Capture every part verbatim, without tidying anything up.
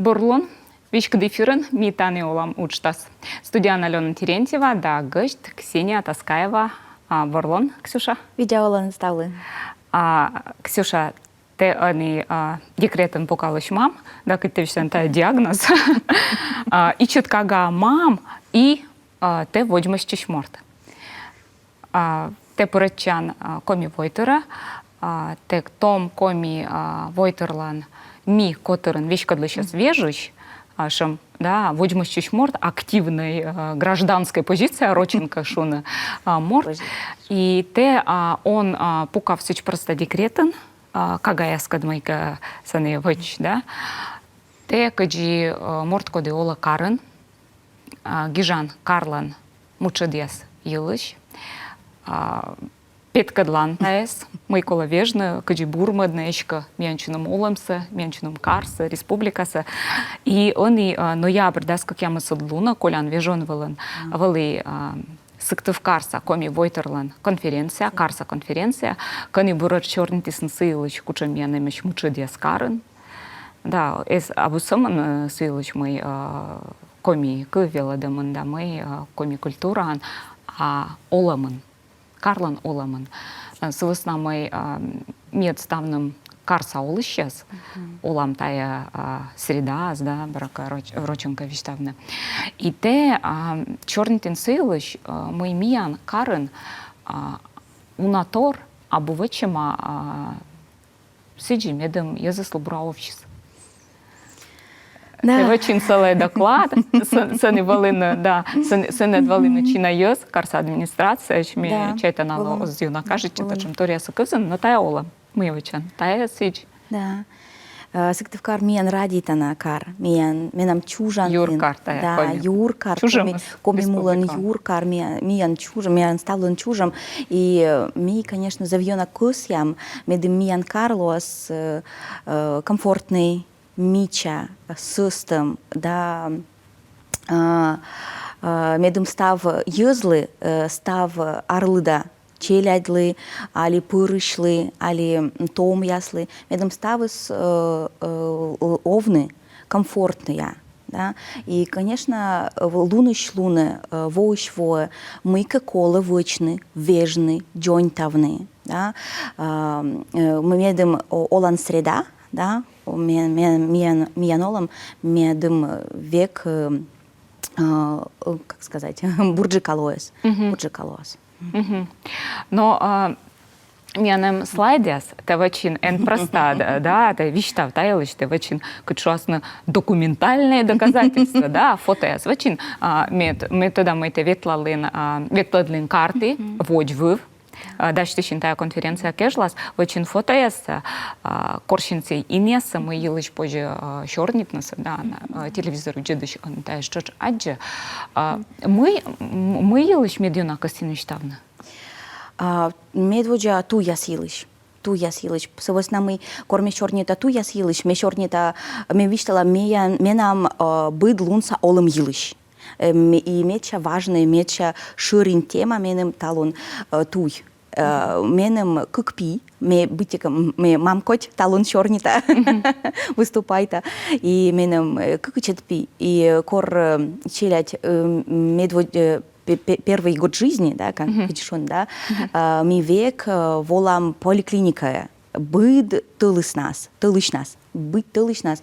Бур лун, веськыд эфирын «Ми тані олам» уджтас. Студияын Алёна Терентьева да гӧсьт Ксения Таскаева. А, бур лун, Ксюша. Видза олан ставлы. А, Ксюша, тэ ӧні, а, декретын пукалысь мам, да, кыдз тэ висьтан, тайӧ диагноз. А, ичӧт кага мам и, а, тэ водзмӧстчысь морт. А, тэ пырӧдчан, а, коми войтырӧ, а, тэ том коми, а, войтырлӧн «Ми» котырын веськӧдлысьӧс вежысь, а, сэтшӧм, да, водзмӧстчысь морт, активнӧй, а, гражданскӧй позиция, рочӧн кӧ шуны, а, морт. И тэ, а, он, а, пукав сэтшӧм просто декретын, а, кагаяскӧд мыйкӧ сэні вӧч, да. Тэ кыдзи, а, морт, коді олӧ карын, а, гижан карлӧн мытшӧдъяс йылысь, а, петкӧдлан тайӧс, мый колӧ вежны, кыдзи бурмӧдны эськӧ миян сьӧлӧм олӧмсӧ, миян сьӧлӧм карсӧ, республикасӧ. И ӧні, а, ноябрь дас кӧкъямысӧд лунӧ колян вежон вылын вӧлі, а, Сыктывкарса коми войтырлӧн конференция, карса конференция, кӧні буретш сёрнитісны сы йылысь, кутшӧм миян эмӧсь мытшӧдъяс карын. Да, эз абу сӧмын, э, сы йылысь, мый, э, коми кыв велӧдӧмын да мый, э, коми культураын, а олӧмын, карлӧн олӧмын. Э, сы вӧсна мый, э, мед ставным карса олысьяс, олам тайӧ, э, средаас, да, буракӧ, роч-, рочӧн кӧ висьтавны. И тэ, а, сёрнитін сы йылысь, э, мый миян карын, а, уна тор абу вӧчӧма, а, сідзи, медым йӧзыслы бура овсис. Да. Тэ вӧчин сылы доклад, сэн-, сэні вӧліны, да, сэн-, сэні вӧліны чина йӧз карса администрацияысь, ме чайта, налы оз ёна кажитчы татшӧм торъясӧ кывзыны, но тайӧ олӧ, мый вӧчан, тайӧ сідз. Да. Э, Сыктывкар миян радейтана кар, миян, менам чужан. Юркар тайӧ, да, коми. Юркар, чужӧмыс, коми, коми мулӧн республикаын. Юркар, миян, миян чужӧм, миян ставлӧн чужӧм. И, э, ми, конечно, зэв ёна кӧсъям, медым миян кар лоас, э, э, комфортнӧй, мича, сӧстӧм, да, а, а, медым став йӧзлы, э, став арлыда челядьлы, али пӧрысьлы, али, м, томъяслы, медым ставыс, э, э, овны комфортнӧя, да. И, конечно, э, лунысь лунӧ, э, воысь воӧ мыйкӧ колӧ вӧчны, вежны, дзоньтавны, да. А, э, м-, медым о-, олан среда, да, о, ме-, ме-, миян, миян олӧм, медым, э, век, э, а, э, как сказать, бурджыка лоас, бурджыка лоас. Но, а, миян эм слайдъяс, тэ вӧчин эн просто, да, да, тэ висьтав та йылысь, тэ вӧчин, кыдз шуасны, документальное доказательство, да, фотояс вӧчин, а, ме т-, ме тӧда, мый тэ ветлалін, а, ветлӧдлін карті, водзвыв, а, дасьтысин тайӧ конференция кежлас, вӧчин фотояссӧ, а, корсин сійӧ инъяссӧ, мый йылысь позьӧ, а, сёрнитнысӧ, да, на, а, телевизор видзӧдысь он тайӧс тшӧтш аддзӧ. А, мый, м-, мый йылысь мед ёна кӧсйин висьтавны? А, медводдза туйяс йылысь. Туйяс йылысь. Сы вӧсна мый, кор ме сёрнита туйяс йылысь, ме сёрнита, ме висьтала, меян, менам, а, быд лунса олӧм йылысь. Э, ме-, и медся важнӧй, медся шӧрин тема меным талун, э, туй. Э, меным кык пи, ме быттьӧкӧ, м, ме мамкодь талун сёрнита, выступайта. И меным, э, кык ичӧт пи. И кор, э, челядь, э, медводз-, э, пе-, пе-, первый год жизни, да, как, кыдз шуны, да, а, ми век, э, волам поликлиникаӧ. Быд тӧлыснас, тӧлысьнас, быд тӧлысьнас,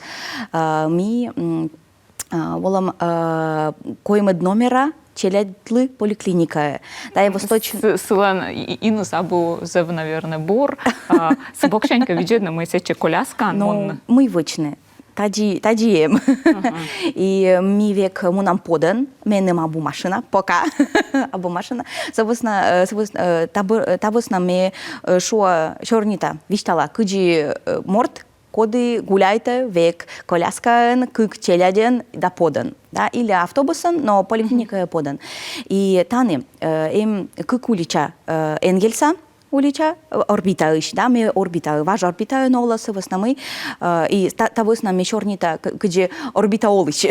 а, ми, м, а, волам, а, коймӧд номера челядьлы поликлиникаӧ. Тайӧ восточ- С-, сылӧн и-, иныс абу зэв, наверное, бур. А, сы боксянь кӧ видзӧдны, мый сэтчӧ коляскаӧн мунны. Мый вӧчны. Тадзи, тадзи эм. И ми век мунам подӧн, меным абу машина, пока. Абу машина. Сы вӧсна, э, сы вӧс-, э, та бӧ-, э, та вӧсна ме, э, шуа, сёрнита, висьтала, кыдзи, э, морт, коді гуляйтӧ век коляскаӧн, кык челядьӧн да подӧн, да, или автобусӧн, но поликлиникаӧ подӧн. И тані, э, эм кык улича, э, Энгельса улича, э, Орбитаысь, да, ме Орбитаӧ, важ Орбитаӧ, но олӧ сы вӧсна мый, э, и та, та вӧсна ме сёрнита к-, кыдзи Орбита олысь.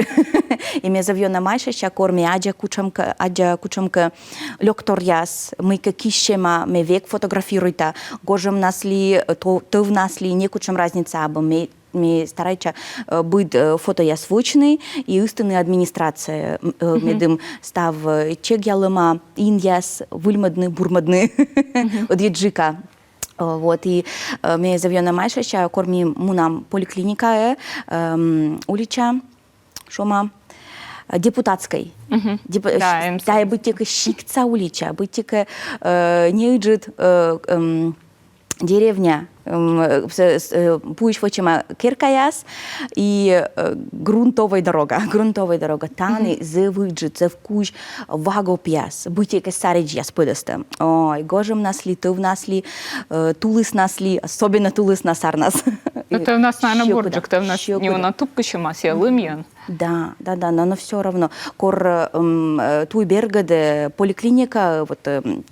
И ме зэв ёна майшася, кор ме аддза кутшӧмкӧ, аддза кутшӧмкӧ лёкторъяс, мыйкӧ киссьӧма, ме век фотографируйта, гожӧмнас ли, то-, тӧвнас ли, некутшӧм разница абу, ме Ме старайтча, э, быд, э, фотояс вӧчны и ыстыны администрацияӧ, м, э, медым став, э, чегъялӧма инъяс выльмӧдны, бурмӧдны ӧдйӧджыка. Э, вот, и, э, ме зэв ёна майшӧдча, кор ми мунам поликлиникаӧ, эм, улича, шуам, э, Депутатскӧй. Деп-, Да, с-, эм, тайӧ быттьӧкӧ сиктса улича, быттьӧкӧ, э, неыджыд, э, эм, деревня, эм, э, с-, с-, э, пуысь вӧчӧма керкаяс и, э, грунтовӧй дорога, грунтовӧй дорога. Тані зэв ыджыд, зэв кузь ва гопъяс, быттьӧкӧ саридзьяс пӧдӧстӧм. Ой, гожӧмнас ли, тӧвнас ли, э, тулыснас ли, особенно тулыснас, сарнас. Но тӧвнас, наверно, бурджык, тӧвнас неуна тупкысьӧма сійӧ лымйӧн. Да, да, да, но, но всё равно. Кор, м, э, туй бергӧдӧ поликлиника, вот, м,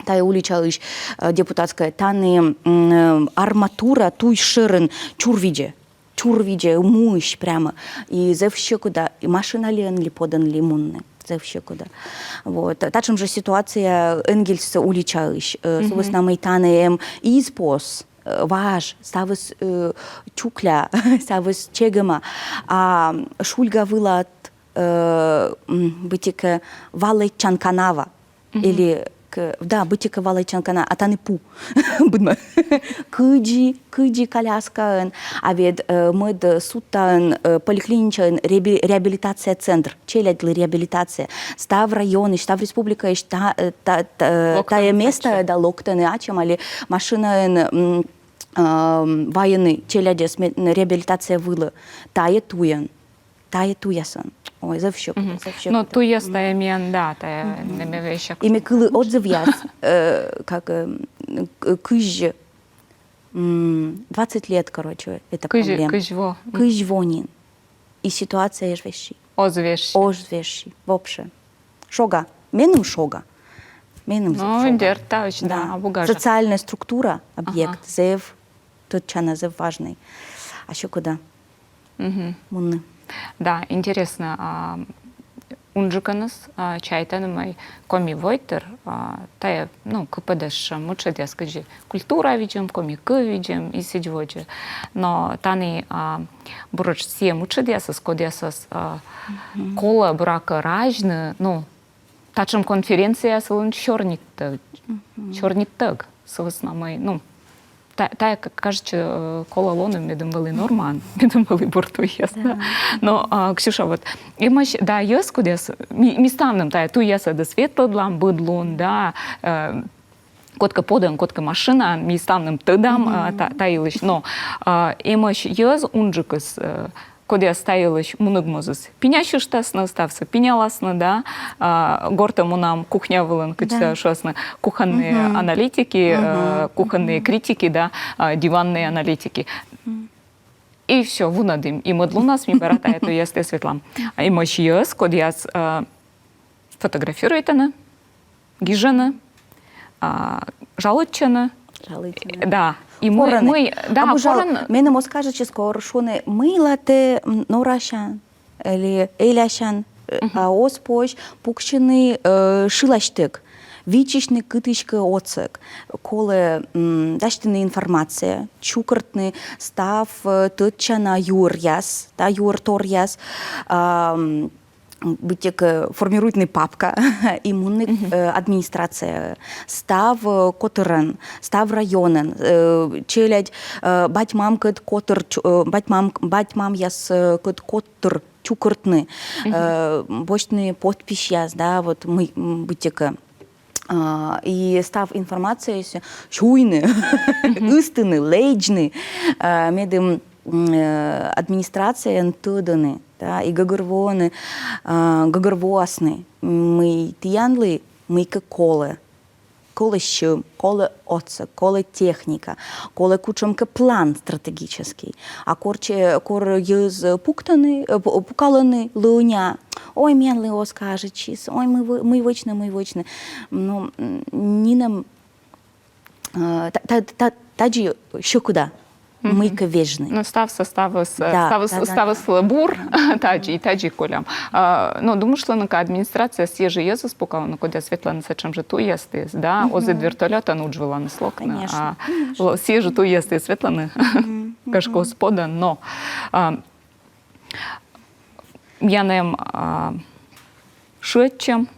тайӧ уличаысь, э, Депутатскӧй, тані, м, э, арматура туй шӧрын чурвидзӧ. Чурвидзӧ, муысь прямо. И зэв сьӧкыда, и машиналӧн ли, подӧн ли мунны. Зэв сьӧкыда. Вот. Татшӧм жӧ ситуация Энгельс уличаысь. Э, сы вӧсна мый тані эм из пос, э, важ, ставыс, э, чукля, ставыс чегӧма. А Шульга вылад, э, м, быттьӧкӧ ва лэччан канава. Или к-, да, быттьӧкӧ ва лэччан канава, а тані пу. Быдмӧ. Кыдзи, кыдзи коляскаӧн. А ведь, э, мӧд судтаын, э, поликлиникаын реби-, реабилитация центр, челядьлы реабилитация. Став районысь, став республикаысь та-, э, та-, та-, э, тайӧ местаӧ, да, локтӧны ачым али машинаӧн, м, эм, вайӧны челядьӧс ме-, реабилитация вылӧ. Тайӧ туйӧн. Тайӧ туясӧн. Ой, зэв сьӧкыда, зэв сьӧкыда. Но туйяс тайӧ миян, да, тайӧ нэмӧвесяк. И ме кылі отзывъяс, э, как, э, к-, кызь, м, двадцать лет, короче, это проблема. Кызь во. Кызь во нин. И ситуация эз вешйы. Оз вешйы. Оз вешйы, вообще. Шога. Меным шога. Меным зэв шога. Ну, дерт, да, да, абу гажа. Социальная структура, объект, зэв тӧдчана, зэв важный. А сьӧкыда мунны. Да, интереснӧ. А, унджыкӧныс, а, чайтӧны, мый Коми войтыр, а, тайӧ, ну, кыпӧдӧ сэтшӧм мытшӧдъяс, кыдзи культура видзӧм, коми кыв видзӧм и сідз водзӧ. Но тані, а, бурджык сійӧ мытшӧдъясыс, кодъясӧс, а, колӧ, буракӧ, разьны, ну, татшӧм конференцияяс вылын сёрниттӧг, сёрниттӧг, сы вӧсна мый, ну, та-, тайӧ, как кажется, э, колӧ лоны, медым вӧлі нормаӧн, медым вӧлі бур туйяс, да. Но, а, Ксюша, вот, эмӧсь, да, йӧз, кодъяс, ми, ми ставным тайӧ туйясӧдыс ветлӧдлам быд лун, да, э, кодкӧ подӧн, кодкӧ машинаӧн, ми ставным тӧдам, а, та-, та йылысь. Но, а, эмӧсь йӧз унджыкыс, э, кодъяс та йылысь мунігмозыс пинясьыштасны, ставсӧ пиняласны, да, а, гортӧ мунам, кухня вылын, кыдз шуасны, кухонные аналитики, э, кухонные критики, да, а, диванные аналитики. И всё, вунӧдім. И мӧд лунас ми бара тайӧ туйясӧдыс ветлам. А эмӧсь йӧз, кодъяс, э, фотографируйтӧны, гижӧны, а, жалуйтчӧны. Жалуйтчӧны. Да. И мый, корӧны. Мый, да, абу жал, корӧны. Меным оз кажитчы, кор шуӧны, мыйла тэ, м, норасян или элясян, э, а оз позь пуксьыны, э, шыласьтӧг. Виччысьны кытыськӧ отсӧг. Колӧ, м, дасьтыны информация, чукӧртны став, э, тӧдчана юӧръяс, да, юӧрторъяс, ам, быттьӧкӧ формируйтны папка и мунны, э, администрацияӧ. Став, э, котырӧн, став районӧн, э, челядь, э, бать-мамкӧд котыр, чу-, э, бать-мам-, бать-мамъяскӧд котыр чукӧртны, э, босьтны подписьяс, да, вот мый, м, быттьӧкӧ. А, и став информациясӧ сюйны, ыстыны, лэдзны, а, медым, м, э, администрацияын тӧдӧны, да, и гӧгӧрвоӧны, а, гӧгӧрвоасны, мый тіянлы мыйкӧ колӧ. Колӧ сьӧм, колӧ отсӧг, колӧ техника, колӧ кутшӧмкӧ план стратегический. А кор че-, кор йӧз пуктӧны, э, пу-, пукалӧны лӧня, ой, миянлы оз кажитчы, ой, мый вӧ-, мый вӧчны, мый вӧчны. Ну, м, нинӧм, э, та-, та-, та-, тадзи сьӧкыда мыйкӧ вежны. Ну, ставсӧ, ставыс, э, да, ставыс, да, да, ставыс да. Бур, тадзи, тадзи колям. А, но думыштлӧны кӧ, администрацияас сійӧ жӧ йӧзыс пукалӧны, кодъяс ветлӧны сэтшӧм жӧ туйясӧдыс, да, оз ӧд вертолётӧн удж выланыс локны, конечно, а, конечно. Ло-, сійӧ жӧ туйясӧдыс ветлӧны. Мгм. Гашкӧ, оз подӧн, но, а, миян эм, а, шыӧдчӧм,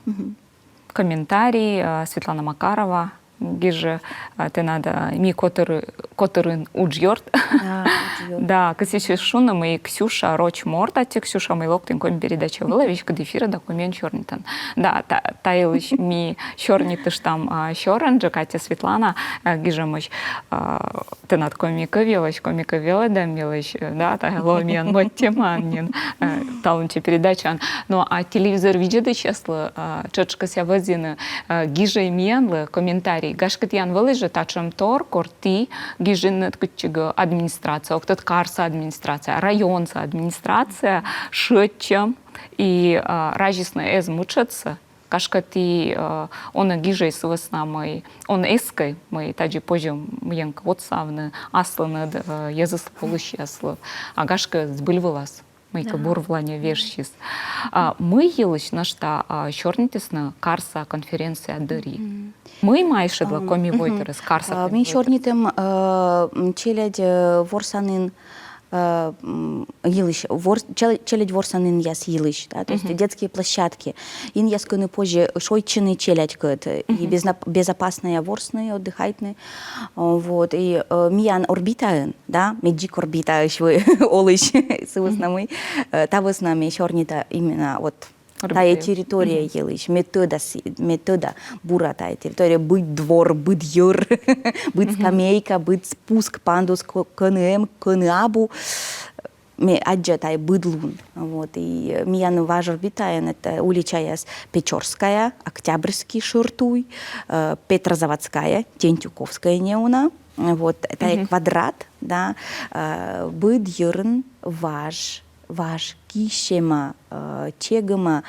комментарий, а, Светлана Макарова гижӧ, а, тэнад, а, «Ми котыр-, котырын уджъёрт». Да, уджъёрт. Да, кӧсъя эськӧ шуны, мый Ксюша роч морт, аттьӧ, Ксюша, мый локтін «Коми передача» вылӧ, веськыд эфирӧ да комиӧн сёрнитан. Да, та, та йылысь ми сёрнитыштам, а, сёрӧнджык, аттьӧ, Светлана, а, гижӧмысь, а, тэнад коми кыв йылысь, коми кыв велӧдӧм йылысь, э, да, та лоӧ миян мӧд темаӧн нин, э, талунчи передачаын. Но а телевизор видзӧдысьяслы, э, тшӧтш кӧсъя вӧзйыны, э, гижӧй миянлы комментарий. Гашкӧ, тіян вӧлі жӧ татшӧм тор, кор ті гижинныд кытчӧкӧ администрацияӧ, ог тӧд, карса администрацияӧ, районса администрацияӧ, шыӧдчӧм и, э, разисны эз мытшӧдсӧ. Гашкӧ, ті, э, онӧ гижӧй сы вӧсна, мый онӧ эскӧй, мый тадзи позьӧ мыйӧнкӧ отсавны аслыныд, э, йӧзыслы, олысьяслы. А гашкӧ, збыль вылас мыйкӧ бур выланьӧ вежсис. А мый йылысь нӧшта, а, сёрнитісны карса конференция дырйи? Мый майшӧдлӧ «Коми войтырыс» карса... А, ми сёрнитім, э, м, челядь, э, ворсанін, э, м, йылысь, вор-, чел-, челядь ворсанінъяс йылысь, да, то есть детские площадки. Инъяс, кӧні позьӧ шойччыны челядькӧд, и безнап-, безопасная ворсны, отдыхайтны. О, вот, и, э, миян орбитаын, да, ме дзик орбитаысь вӧ-, олысь, сы вӧсна мый, э, та вӧсна ме сёрнита именно вот тайӧ территория йылысь, ме тӧда, ме тӧда бура тайӧ территория, быд двор, быд йӧр, быд скамейка, быд спуск, пандус, кӧ-, кӧні эм, кӧні абу, ме аддза тайӧ быд лун. Вот, и, э, миян важ орбитаын это уличаяс Печорская, Октябрьский шӧртуй, э, Петрозаводская, Тентюковская неуна. Вот, тайӧ квадрат, да, э, быд йӧрын важ, важ киссьӧма, э, чегӧма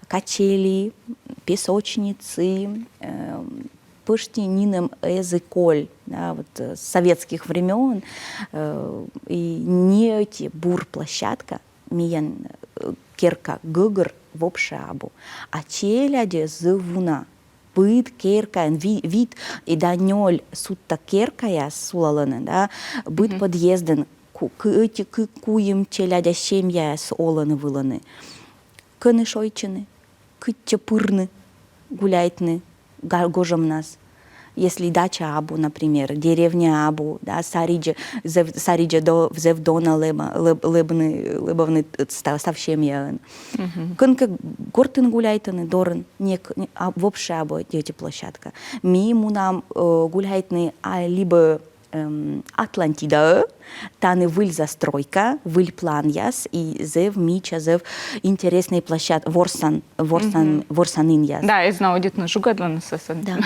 качели, песочницы, э, пӧшти нинӧм эз и коль, да, вот, э, с советских времён, э, и ни ӧти бур площадка миян, э, керка гӧгӧр вообще абу. А челядьӧ зэв уна. Быд керкаын, ви-, вит и да нёль судта керкаяс сулалӧны, да, быд подъездын ку-, кы-, ӧти кык-куим челядя семьяяс олӧны-вылӧны. Кӧні шойччыны, кытчӧ пырны, гуляйтны га-, гожӧмнас. Если дача абу, например, деревня абу, да, саридзӧ, зэв, саридзӧ до, зэв дона лэба-, лэб-, лэбны, лэбавны т-, став, став семьяӧн. Кӧнкӧ гортын гуляйтны, дорын, нек-, не-, а, вообще абу ӧти площадка. Ми мунам, э, гуляйтны, а, либӧ эм, Атлантидаӧ, тані выль застройка, выль планъяс, и зэв мича, зэв интереснӧй площад-, ворсан, ворсан, ворсанінъяс. Да, эз на удитны жугадлыны сійӧс. Да.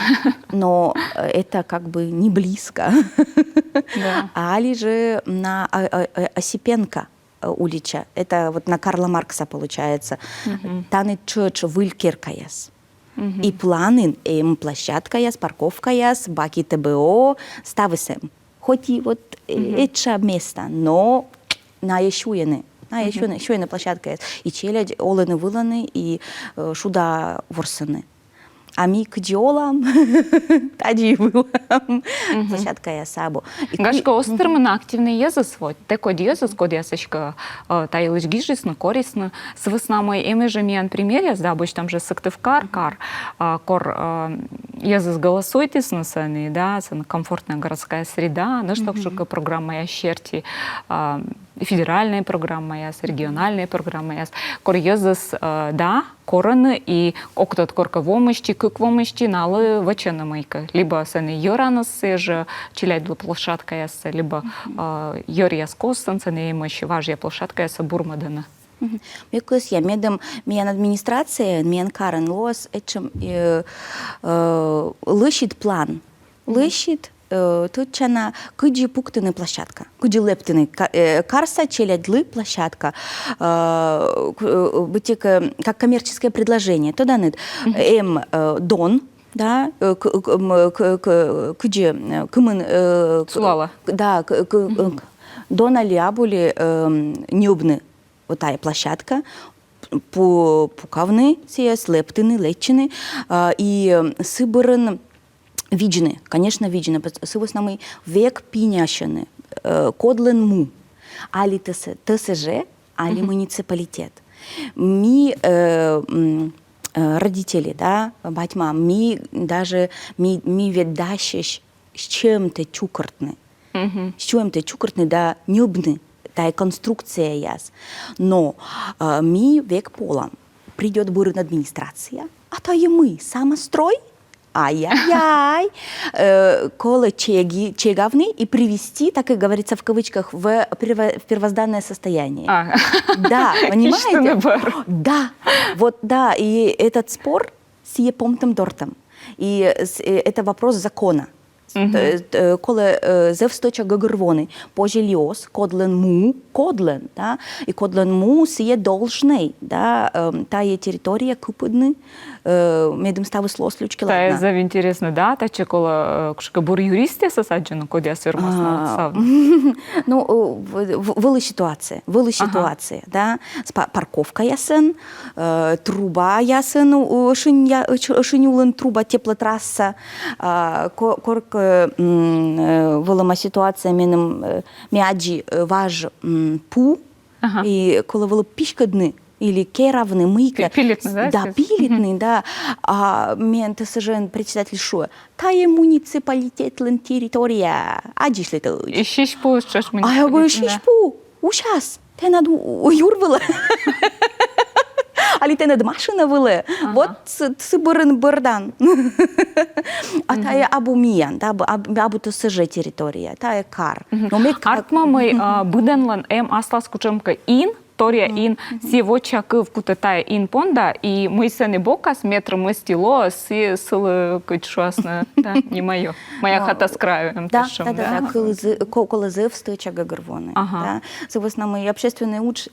Но, э, это как бы не близко. Да. Али жӧ на, а, а, а, Осипенко, э, улича. Это вот на Карла Маркса получается. Тані тшӧтш выль керкаяс. И планын эм площадкаяс, парковкаяс, баки Т Б О, ставыс эм. Хоть и вот, э, этша места, но найӧ сюйӧны, найӧ сюйӧны, сюйӧны площадкаяс. И челядь олӧны-вылӧны, и, э, шуда ворсӧны. А ми кыдзи олам, тадзи и вылам. Площадкаяс абу. И гашкӧ, оз тырмыны активнӧй йӧзыс, вот, тэ кодь йӧзыс, кодъяс эськӧ, э, та йылысь гижисны, корисны, сы вӧсна мый эм жӧ миян примеръяс, да, босьтам жӧ Сыктывкар кар, а, кор, э, йӧзыс голосуйтісны сэні, да, сэні комфортная городская среда, нӧшта кутшӧмкӧ программаяс серти, а, федеральнӧй программаяс, региональнӧй программаяс, кор йӧзыс, э, да, корӧны, и ог тӧд, коркӧ во мысти, кык во мысти налы вӧчӧны мыйкӧ. Либӧ сэні йӧраныс сійӧ жӧ челядьлы площадкаяссӧ, либӧ, э, йӧръяс костын сэні эмӧсь важъя площадкаяссӧ бурмӧдӧны. Ме кӧсъя, медым миян администрацияын, миян карын лоас этшӧм, э, э, лӧсьыд план. Лӧсьыд, э, тӧдчана, кыдзи пуктыны площадка, кыдзи лэптыны ка-, э, карса челядьлы площадка, э, к-, э, быттьӧкӧ, э, как коммерческое предложение. Тӧданныд, эм, э, дон, да, э, к-, к-, м, э, к-, к-, кыдзи, э, кымын, э, к-, сулалӧ. Да, к-, к-, э, дон али абу ли, эм, ньӧбны вот тайӧ площадка, пу-, пукавны сійӧс, лэптыны, лэччыны, а, и, э, сы бӧрын видзны, конечно, видзны, пос-, сы вӧсна мый век пинясьӧны, э, кодлӧн му. Али ТС, ТСЖ, али муниципалитет. Ми, э, м, э, родители, да, бать-мам, ми даже, ми, ми ведь дасьӧсь сэтчӧ чукӧртны. Сэтчӧ чукӧртны да ньӧбны тайӧ конструкцияяс. Но, э, ми век полам. Придёт бӧрын администрация, а тайӧ мый, самострой? Ай-яй-яй. Э, колӧ чеги-, чегавны и привести, так и говорится в кавычках, в перво-, в первозданное состояние. А. Да, понимаете? Кисьтыны бӧр. Да, вот да, и этот спор сійӧ помтӧм-дортӧм. И с-, э, это вопрос закона. Т-, э, колӧ, э, зэв стӧча гӧгӧрвоны, позьӧ ли оз, кодлӧн му, кодлӧн, да, и кодлӧн му сійӧ должнӧй, да, эм, тайӧ территория кыпӧдны, э, медым ставыс лоӧ лючки ладнӧ. Тайӧ зэв интереснӧ, да, татчӧ колӧ, э, кутшӧмкӧ бур юристъясӧс аддзыны, кодъяс вермасны отсавны. Ну, э, в-, в-, вӧлі ситуация, вӧлі ситуация, да, с-, па-, парковкаясӧн, э, трубаясӧн, у-, ӧшинь я-, ӧш-, ӧшинь улын труба, теплотрасса, а, ко-, коркӧ, м, э, вӧлӧма ситуация, меным, э, ме аддзи, э, важ, м, пу, и колӧ вӧлі писькӧдны или керавны мыйкӧ. Пи-, пилитны, да? Да, пилитны, да. А мен ТСЖ-ын председатель шуӧ: «Тайӧ муниципалитетлӧн территория, аддзысьлытӧдз». И сись пу тшӧтш муниципалитет. А я говорю: «Сись пу, усяс, тэнад у-, у-, юр вылӧ. Али тэнад машина вылӧ». Вот сы-, сы бӧрын бӧрдан. А тайӧ абу миян, да, абу, абу, абу ТСЖ территория, тайӧ кар. Но ме к-, артмӧ, мый, а, быдӧнлӧн эм аслас кутшӧмкӧ ин, торъя ин, сійӧ вочакыв, кутшӧм тайӧ ин понда, и мый сэні бокас метр мысти лоӧ, сійӧ сылы, кыдз шуасны, да, не моё. Моя хата с краю, эм, да, тшӧтш, да, да, да. Кылызы, ко-, колӧ зэв стӧча гӧгӧрвоны, да. Сы вӧсна мый общественнӧй удж,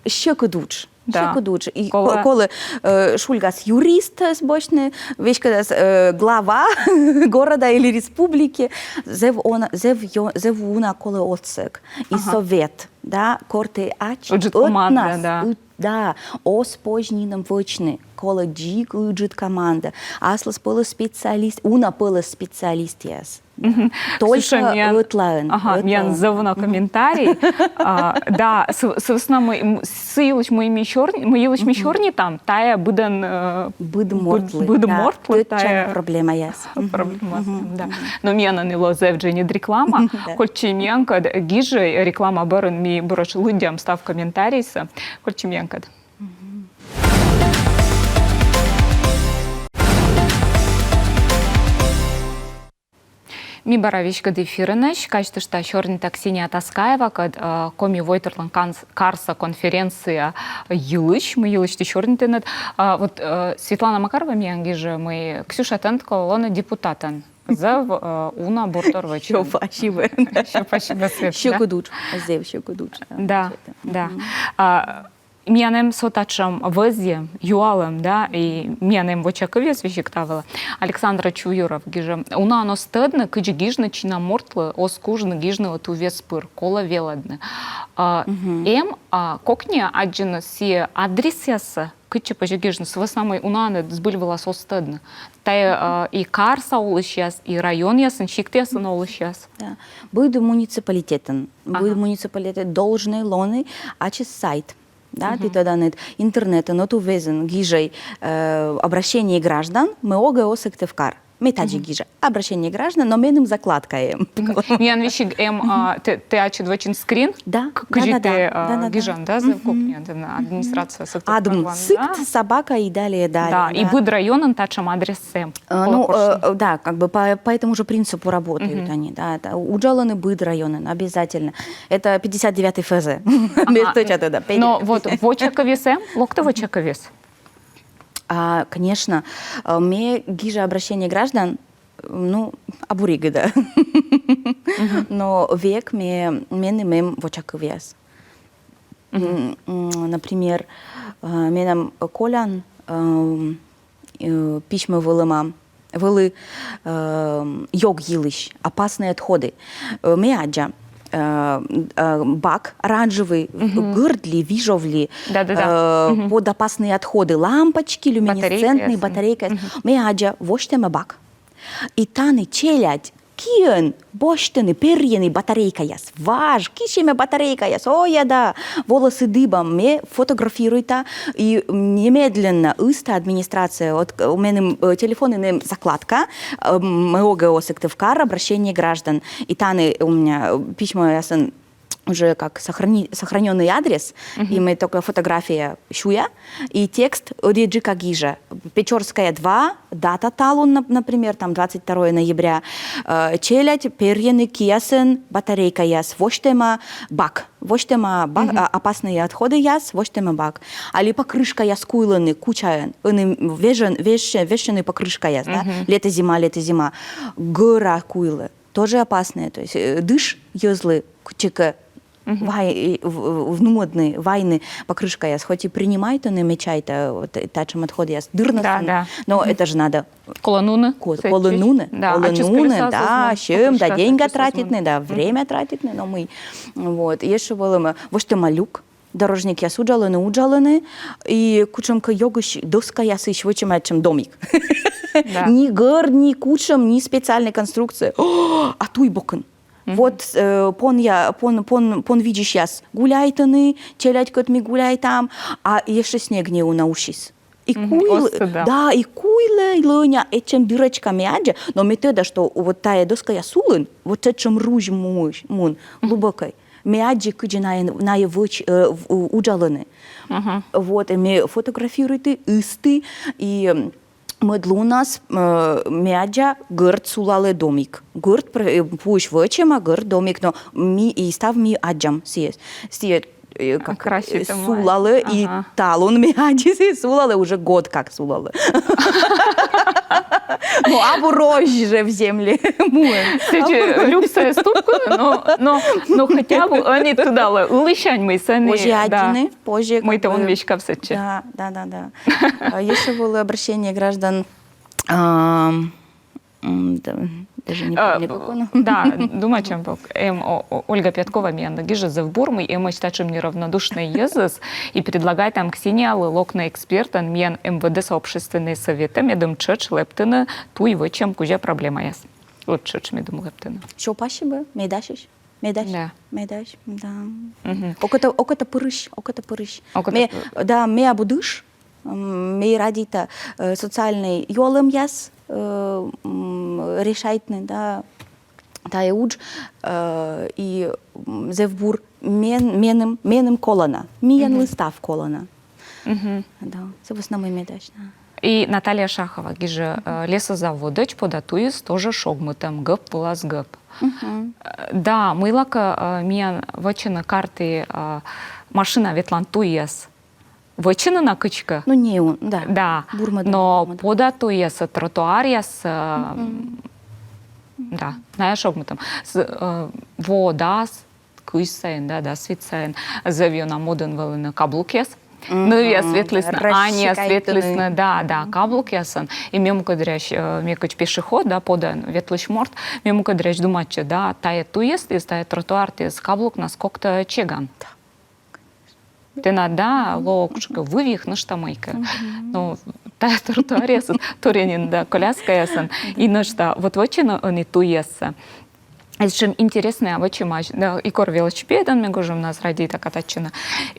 сьӧкыд удж. Да. Сьӧкыд удж. И колӧ, ко-, колӧ, э, шульгас юристӧс босьтны, веськӧдас, э, глава города или республики. Зэв уна, зэв ё-, зэв уна колӧ отсӧг. И совет, да, кор тэ ач-, ыджыд команда, да. Ӧтнас, ыт-, да, оз позь нинӧм вӧчны. Колӧ дзик ыджыд команда. Аслыспӧлӧс специалист, уна пӧлӧс специалистъяс. Только ӧтлаын. Ага, миян зэв уна комментарий. А, да, сы-, сы вӧсна мый, м, сы йылысь мый ми сёр-, мый йылысь ми сёрнитам, тайӧ быдӧн, э, быд мортлы, быд мортлы, да, тайӧ проблемаяс. Проблемаяс, да. Но миян ӧні лоӧ зэв дженьыд реклама. Да. Кольччӧй миянкӧд, гижӧй, реклама бӧрын ми буретш лыддям став комментарийсӧ. Кольччӧй миянкӧд. Ми бара веськыд эфирынӧсь, казьтышта, сёрнита Ксения Таскаевакӧд, э, «Коми войтырлӧн канс-, карса конференция» йылысь, мый йылысь ті сёрнитінныд. А, вот, э, Светлана Макарова миян гижӧ, мый, Ксюша, тэныд колӧ лоны депутатӧн. Зэв, э, уна буртор вӧчан. Сё пасибӧ. Сё пасибӧ, Свет, да? Сьӧкыд удж, зэв сьӧкыд удж. Да, да. А, миян эм со татшӧм вӧзйӧм, юалӧм, да, и миян эм вочакывъяс весиг та вылӧ. Александр Чуюров гижӧ: унаӧн оз тӧдны, кыдзи гижны чина мортлы, оз кужны гижнылы туввез пыр, колӧ велӧдны. А, эм, а, кокниа аддзыны сійӧ адресъяссӧ, кытчӧ позьӧ гижны, сы вӧсна мый унаӧн збыль вылас оз тӧдны. Тайӧ, а, и карса олысьяс, и районъясын, сиктъясын олысьяс. Да. Быд муниципалитетын, быд муниципалитет должнӧй лоны ачыс сайт. Да, ті тӧданныд, интернетын, ӧтуввезйын гижӧй, э, «Обращение граждан», МОГО Сыктывкар. Ме тадзи гижа: «Обращение граждан», но меным закладка эм. Миян весиг эм, а, тэ, тэ ачыд вӧчин скрин? Да, да, да, да, да, да. Кыдзи тэ, а, гижан, да, зэв кокниа, администрация Сыктывкарлӧн, да? Адм сыкт собака и далее, далее. Да, и быд районын татшӧм адрес эм. Э, ну, э, да, как бы по, по этому же принципу работают они, да, да. Уджалӧны быд районын, обязательно. Это пятьдесят девятый ФЗ. Ага. Ме тӧда, да. Но вот вочакывйыс эм, локтӧ вочакывйыс? А, конечно. Э, ме гижа «Обращение граждан», ну, абу регыда. Но век ме, меным эм вочакывъяс. М, м, например, э, менам Колян, эм, э, письмӧ вӧлӧма, вӧлі, эм, ёг йылысь, опасные отходы. Э, ме аддза, э, э, бак оранжевый, гӧрдлі, вижовлі, э, под опасные отходы, лампочки, люминесцентные, батарейка. Ме аддза, восьтӧма бак. И тані челядь киӧн босьтны, перйыны батарейкаяс. Важ, киӧн батарейкаяс, ой, да, волосы дыбом, ме фотографируйта, и немедленно ызта администрация, вот, э, меным, э, телефонын эм закладка, э, МОГЭО Сыктывкар, обращение граждан. И тані у меня, э, письмоясын уже как сохрани-, сохранённый адрес, и ме только фотография сюя, и текст ӧдйӧджыка гижа. Печорская, два, дата талун, нап-, например, там двадцать второе ноября, э, челядь перйыны киясын батарейкаяс, восьтӧма бак, восьтӧма бак, а, опасные отходъяс, восьтӧма бак. Али покрышкаяс куйлӧны кучаӧн, ӧні вежӧн, вежсьӧ-, вежсьӧны покрышкаяс, да, лето-зима, лето-зима, гӧра куйлӧ. Тоже опасные, то есть, э, дыш йӧзлы кытчӧкӧ вай-, э, в-, в-, внуӧдны, вайны покрышкаяс, хоть и принимайтӧны, ме чайта, вот, э, татшӧм отходъяс дырнас, да, но это же надо. Колӧ нуны. Ко-, колӧ нуны, да, колӧ нуны, да, сьӧм да деньга тратитны, да, время тратитны, но мый. Вот, ещӧ вӧлӧма, восьтӧма люк, дорожникъяс уджалӧны, уджалӧны, и кутшӧмкӧ ёгысь доскаясысь вӧчӧма этшӧм домик. Да. Ни гӧрд, ни кутшӧм, ни специальной конструкция. О, а туй бокын. Вот, э, понъя-, пон, пон, понвидзысьяс гуляйтӧны, челядькӧд ми гуляйтам, а ещӧ снег неуна усис. И куйлӧ, да, и куйлӧ лӧня этшӧм дырӧчка, ме аддза, но ме тӧда, что вот тайӧ доскаяс улын, вот этшӧм рузь муысь, мун, глубокӧй. Ме аддзи, кыдзи найӧ, найӧ вӧч-, э, в-, у-, уджалӧны. Вот, и ме фотографируйті, ызті, и, м, мӧд лунас, э, ме аддза, гӧрд сулалӧ домик. Гӧрд пр-, э, пуысь вӧчӧма гӧрд домик, но ми и став ми аддзам сійӧс. Сійӧ, э, как, э, сулалӧ, и талун ме аддзи, сійӧ сулалӧ, уже год как сулалӧ. Ну, абу розь жӧ в земле муӧн. Сэтчӧ люксӧ эз тупкыны, но, но, но хотя бы ӧні тыдалӧ ылысянь, мый сэні, да. Позже аддзыны, позже. Мый тэ он веськав сэтчӧ. Да, да, да, да. А ещӧ вӧлі обращение граждан, ам, м, да, даже не помню, как оно. Да, думайтчам пӧ. Эм, о, о, Ольга Пяткова миянлы гижӧ: зэв бур, мый эмӧсь татшӧм неравнодушнӧй йӧзыс, и предлагайтам Ксениялы локны экспертӧн миян МВД-са общественнӧй сӧветӧ, медым тшӧтш лэптыны туй вӧчӧм кузя проблемаяс. Вот тшӧтш медым лэптыны. Всё, спасибо, ме дасьӧсь. Ме дась. Да. Ме дась, да. Окота, окота пырысь, окота пырысь. Окота пырысь. Ме, да, ме абу дыш, м, ме радейта, э, социальнӧй юалӧмъяс, э, м, решайтны, да, тайӧ удж, э, и, м, зэв бур мен-, меным, меным колана, миянлы став колана. Да, сы вӧсна мый ме дась, да. И Наталья Шахова гижӧ, э, лесозаводӧдз пода туйыс тоже шогмытӧм, гӧп вылас гӧп. Э, да, мыйлакӧ, э, миян вӧчӧны карті, э, машина ветлан туйяс вӧчӧны на кыдзкӧ. Ну, неуна, да. Да. Бурмӧдӧ, но бурмӧдӧ. Пода туйяс, тротуаръяс, э, да, найӧ шогмытӧм. С-, э, воӧдас, кызь сайын, да, дас вит сайын, зэв ёна модын вӧліны каблукъяс. Нывъяс ветлісны, аньяс ветлісны, да, да, каблукъясӧн. И ме мукӧддырйи, э, ме кыдз пешеход, да, подӧн ветлысь морт, ме мукӧддырйи думайтчи, да, тайӧ туйястіыс, тайӧ тротуартіыс каблукнас кокта чеган. Тэнад, да, лоӧ кутшӧмкӧ вывих, нӧшта мыйкӧ. Но тайӧ тротуаръясыс торйӧн нин, да, коляскаясӧн. И нӧшта, вот вӧчӧны ӧні туйяссӧ. Эшшӧ интереснӧя вӧчӧмаӧсь, да, и кор велосипедӧн, ме гожӧмнас радейта катайтчыны.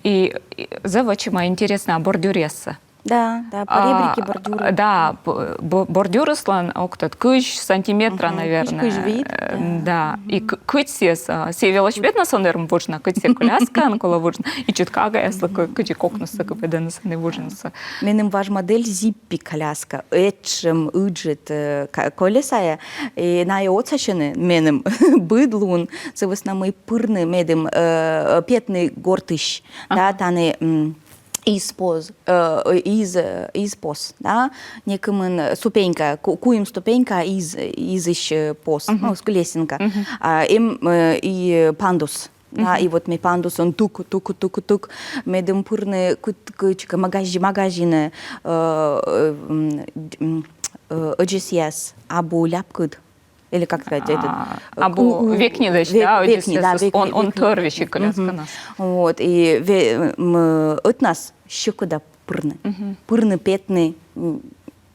И, и зэв вӧчӧма интереснӧя бордюръяссӧ. Да, да, поребрики, бордюры. Да, б-, б-, бордюрыслӧн, ог тӧд, кызь сантиметра, наверное. Кызь, кызь вит, э, да. Да. И к-, кыдз сійӧс, а, сійӧ велосипеднас он вермы вуджны, кыдз сійӧ коляскаӧн колӧ вуджны. И чӧткагаяслы кы-, кыдзи кокнысӧ кыпӧдӧны сэні вуджнысӧ. Меным важ модель Зиппи коляска. Этшӧм ыджыд, э, ка-, колесаяс, и найӧ отсасьӧны меным быд лун, сы вӧсна мый пырны медым, э, петны гортысь, да, тані, м, из пос, э, из, э, из пос, да, некымын ступенька, ку-, куим ступенька из, изысь, э, пос, ну, с-, лесенка. А, эм, э, и пандус. Да, и вот ме пандусын тук, тук, тук, тук, медым пырны кыт-, кытчӧкӧ магази-, магазинӧ, э, э, м, д-, м, э, ӧдзӧсъяс абу ляпкыд. Или как сказать, этот, а, э, абу ку-, векньыдӧсь, век-, да, векньыд, да, ӧдзӧсъяс, век-, он, он векньыд. Тӧр весиг колясканас. Вот, и ве-, м, э, ӧтнас сьӧкыда пырны. Пырны, петны, м,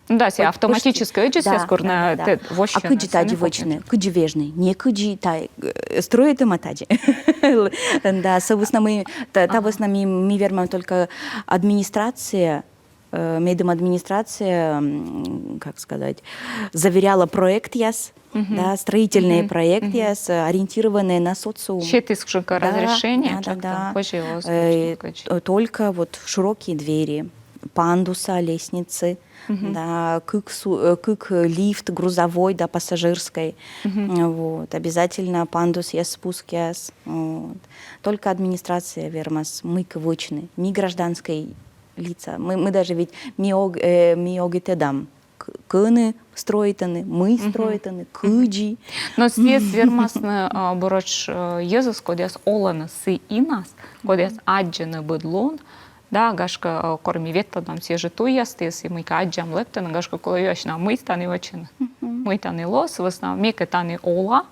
Да, сійӧ автоматически ӧдзӧсъяс, кор на тэ вӧчан. А кыдзи тадзи вӧчны, кыдзи вежны, некыдзи тай, э, строитӧма тадзи. Да, сы вӧсна мый, та, та вӧсна ми, ми вермам только администрация, э, медым администрация, м, как сказать, заверяла проектъяс, да, строительные проектъяс, э, ориентированные на социум. Сетіс кутшӧмкӧ разрешение, да, да, да. Э, т-, только вот широкие двери, пандуса, лестницы, да, кык су-, э, кык лифт, грузовой да пассажирскӧй. Вот, обязательно пандусъяс, спускъяс. Вот. Только администрация вермас мыйкӧ вӧчны. Ми гражданскӧй лица. Мы, мы даже ведь ми ог-, э, ми огӧ тӧдам, к-, кӧні строитӧны, мый строитӧны, кыдзи. Но сійӧс вермасны, а, буретш, э, йӧзыс, кодъяс олӧны сы инас, кодъяс аддзӧны быд лун, да, гашкӧ, э, кор ми ветлӧдлам сійӧ жӧ туйястіыс, и мыйкӧ аддзам, лэптам, гашкӧ, колӧ юасьны, а мый тані вӧчӧны. Мый тані лоӧ, сы вӧсна мекӧ тані ола,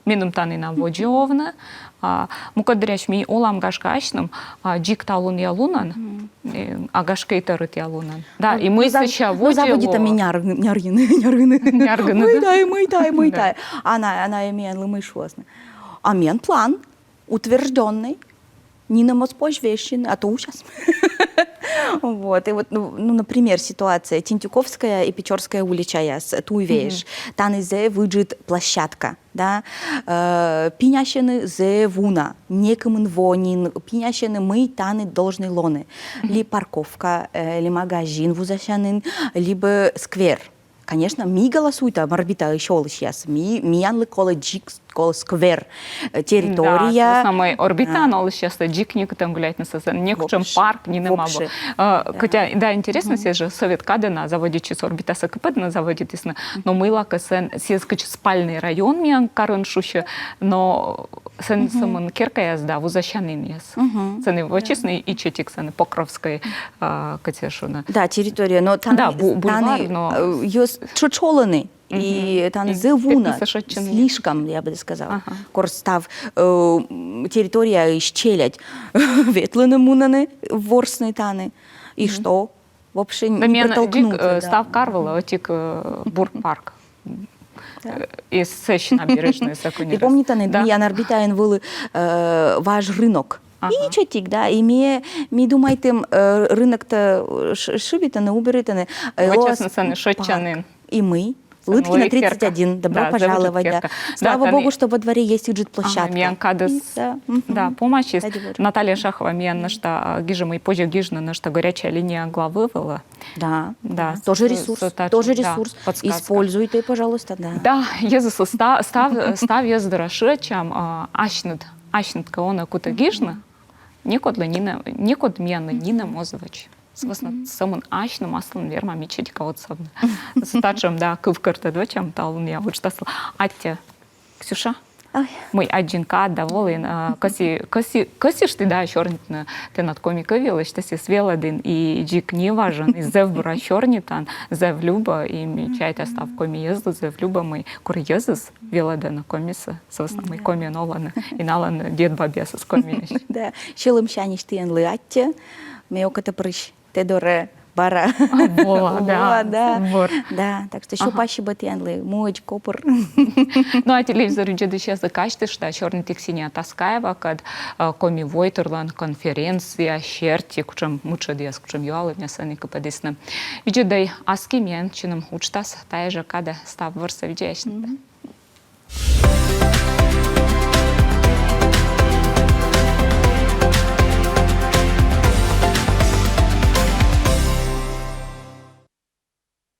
меным тані на водзӧ овны. А мукӧд дырйиыс ми олам, гашкӧ, асьным, а, дзик талунъя лунӧн, э, а гашкӧ и тӧрытъя лунӧн. Да, и мый сэтшӧм водзӧ заводитам ми няргыны, няргыны, няргыны. Няргыны, да? Мый тай, мый тай, мый тай. А на, а на миянлы мый шуасны? А миян план утверждённый. Нинӧм оз позь вежсьыны, а то усяс. Вот, и вот, ну, ну, например, ситуация Тентюковская и Печорская уличаяс, туйвеж. Тані зэв ыджыд площадка, да. Э, пинясьӧны зэв уна, некымын во нин, пинясьӧны, мый тані должны лоны. Ли парковка, э, ли магазин вузасянін, либӧ сквер. Конечно, ми голосуйтам Орбитаысь олысьяс. Ми, миянлы колӧ дзик, колӧ сквер, э, территория. Да, сы вӧсна мый Орбитаын олысьяслы дзик некытӧн гуляйтны, сы вӧсна некутшӧм парк нинӧм абу. Вообще. Э, хотя, да, интереснӧ, сійӧ жӧ совет кадӧ на заводитчис, Орбитасӧ кыпӧдны заводитісны, но мыйлакӧ сэн, сійӧ кыдз спальный район миян карын шусьӧ, но сэн сӧмын керкаяс да вузасянінъяс. Сэні вӧчисны ичӧтик, сэні Покровскӧй, а, кыдз шуны. Да, территория, но тані, да, бу-, бульвар, тані, но, э, йӧз тшӧтш олӧны. И тані зэв уна, слишком, я бы сказала. Кор став, э, м, территорияысь челядь ветлыны мунӧны, ворсны тані. И что? Вообще не протолкнуться, да. Став кар вылӧ ӧтик, э, бур парк. Да. Э, и сэсь набережнӧйсӧ кӧні. И помнитанныд, миян Орбитаын вӧлі, э, важ рынок. Ага. Ичӧтик, да, и ми, ми думайтім, э, рыноктӧ, э, ш-, шыбитӧны, уберитӧны, э, вӧчасны сэні шойччанін. И мый? Лытки на тридцать один, добро пожаловать, да. Слава богу, что во дворе есть ыджыд площадка. Миян кадыс, да, помасис. Наталья Шахова миян нӧшта, а, гижӧ, мый позьӧ гижны нӧшта горячая линия главы вылӧ. Да, да. Тоже ресурс, тоже ресурс. Используйтӧй, пожалуйста, да. Да, йӧзыслы ста-, став, став йӧз дорӧ шыӧдчам, а, асьныд, асьныд кӧ онӧ кутӧ гижны, некодлы нинӧм, некод миянлы нинӧм оз вӧч. Сы вӧсна сӧмын асьным асланым вермам ичӧтик отсавны. Татшӧм, да, кывкӧртӧд вӧчам талунъя уджтаслы. Аттьӧ, Ксюша. Ой. Мый аддзин кад да волін, а, кӧсйи-, кӧсйи-, кӧсйышт ті да сёрнитны тэнад коми кыв йылысь, тэ сійӧс велӧдін и дзик неважӧн, и зэв бура сёрнитан, зэв любӧ, и ме чайта, став коми йӧзлы зэв любӧ, мый кор йӧзыс велӧдӧны комисӧ, сы вӧсна мый комиӧн олӧны, и налӧн дед-бабъясыс комиӧсь. Да, сьӧлӧмсяньысь тіянлы аттьӧ, ме окотапырысь тэ дорӧ бара. Вола, да. Вола, да. Бур. Да, так что ещё спасибо тіянлы, муӧдз копыр. Ну, а телевизор видзӧдысьяслы казьтышта, сёрнитім Ксения Таскаевакӧд, э, «Коми войтырлӧн» конференция серти, кутшӧм мытшӧдъяс, кутшӧм юалӧмъяс сэні кыпӧдісны. Видзӧдӧй аски миян чиным уджтас тайӧ жӧ кадӧ, став бурсӧ, видзӧй асьнытӧ.